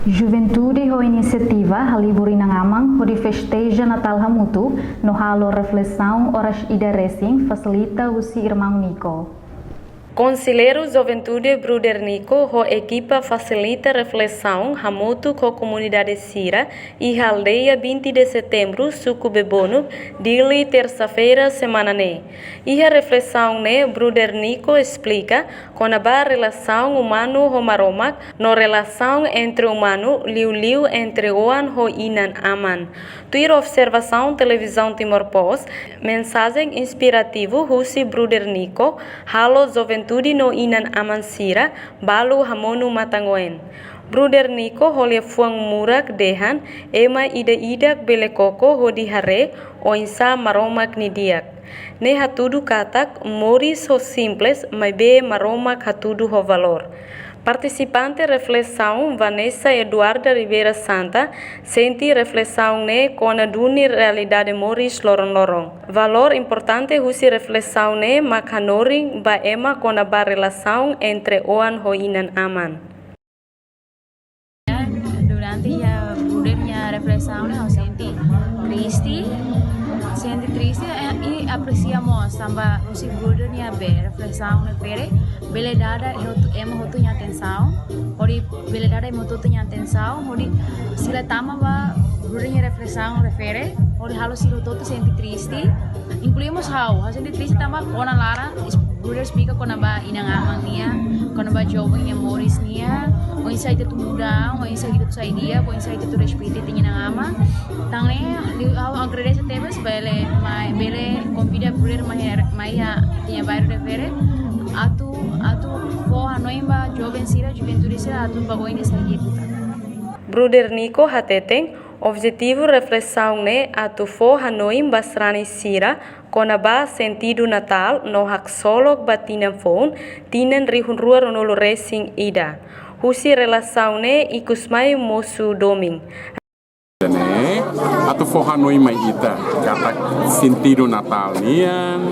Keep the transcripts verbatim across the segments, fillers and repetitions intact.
Juventude ho inisiativa halibur inan-aman hodi festeja Natál hamutuk no halo reflesaun oras ida resin fasilita husi irmaun Nico. Konselleiru Juventude Bruder Nico ho ekipa fasilita reflesaun hamutuk ho komunidade sira iha aldeia vinte de Setembro, suku Bebonuk, Dili, tersa-feira semana ne'e. Iha reflesaun ne'e, Bruder Nico esplika kona-ba relasaun umanu ho Maromak no relasaun entre umanu, liuliu entre oan ho inan-aman. Tuir observasaun Televizaun Timor Post, mensajen inspirativu husi Bruder Nico halo juventude no inan-aman sira balu hamonu matan-oin. Bruder Nico ho liafuan murak dehan ema ida-idak bele koko hodi haree oinsá Maromak nia di'ak. Ne'e hatudu katak moris ho simples, maibé Maromak hatudu ho valór. Partisipante reflesaun Vanessa Eduarda Ribeira Santa sente reflesaun ne'e kona duni realidade moris loron-loron. Valór importante husi reflesaun ne'e mak hanorin ba ema kona-ba relasaun entre oan ho inan-aman. Durante iha Bruder nia reflesaun ne'e, ha'u sente triste, sente triste, eh, i apresia mós tanba husi Bruder nia be reflesaun ne'e refere, bele dada hotu, ema hotu nia atensaun, hodi bele dada ema hotu nia atensaun, hodi sira tama ba Bruder nia reflesaun refere, hodi halo sira hotu sente triste, inklui mós ha'u, ha'u sente triste tanba kona laran, is-, Bruder esplika kona-ba inan-aman nian, kona-ba joven nia moris nian, oinsá ita atu muda, oinsá ita atu sai di'ak, oinsá ita atu respeita ita-nia inan-aman. Tan ne'e, liu ha'u agradese tebes, bele, mai, bele konvida Bruder mai, mai iha ita-nia bairru refere, atu, atu fó hanoin ba joven sira, juventude sira, atu ba oin sai di'ak liután. Bruder Nico hateten, objetivu reflesaun ne'e atu fó hanoin ba sarani sira kona-ba sentidu Natál no haksolok ba tinan foun, tinan rihun rua ruanulu resin ida. Husi relasaun ne'e ikus mai mosu domin. Ne'e, atu fó hanoin mai ita, katak sentidu Natál nian,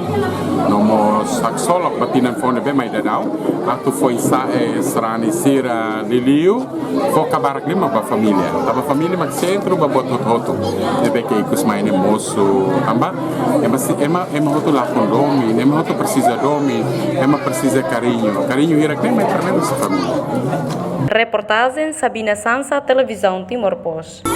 no mós haksolok ba tinan foun ne'ebé mai daudaun, atu fó oinsá sarani sira liuliu, fó kabarak liman ba família. Tanba família mak sentru ba buat hotu-hotu. Ne'ebé ke ikus mai ne'e mosu tanba ema si-, ema, ema hotu lakon domin, ema hotu presiza domin, ema presiza kariñu. Kariñu hirak ne'e mai primeiru husi família. Reportajen Sabina Sansa, Televizaun Timor Post.